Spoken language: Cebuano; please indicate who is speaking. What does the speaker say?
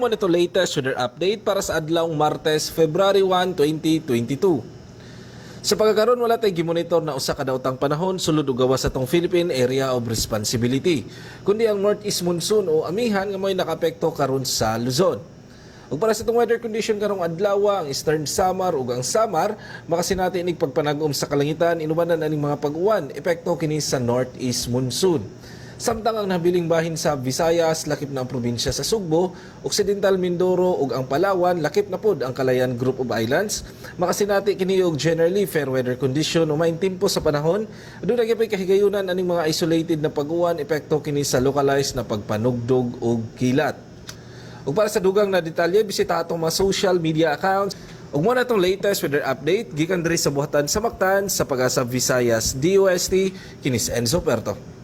Speaker 1: Mao nito latest weather update para sa adlawng Martes, February 1, 2022. Sa pagkakaron, wala tay gimonitor na usa ka daotang panahon sulod ug gawas sa atong Philippine Area of Responsibility, kundi ang Northeast Monsoon o amihan nga mo'y nakaapekto karon sa Luzon. Ug para sa atong weather condition karong adlaw, ang Eastern Samar ug ang Samar makasinati inig pagpanag-om sa kalangitan inubanan aning mga pag-uwan, epekto kini sa Northeast Monsoon. Samtang ang nabiling bahin sa Visayas, lakip na ang probinsya sa Sugbo, Occidental Mindoro ug ang Palawan, lakip na pod ang Calayan Group of Islands, makasinati kini og generally fair weather condition o maayong timpo sa panahon. Duna gyud kahigayunan aning mga isolated na pag-uwan, epekto kini sa localized na pagpanugdog ug kilat. Ug para sa dugang na detalye, bisita atong mga social media accounts. Ug mao na itong latest weather update gikan diri sa buhatan sa Mactan sa Pag-asa Visayas DOST, kini si Enzo Perto.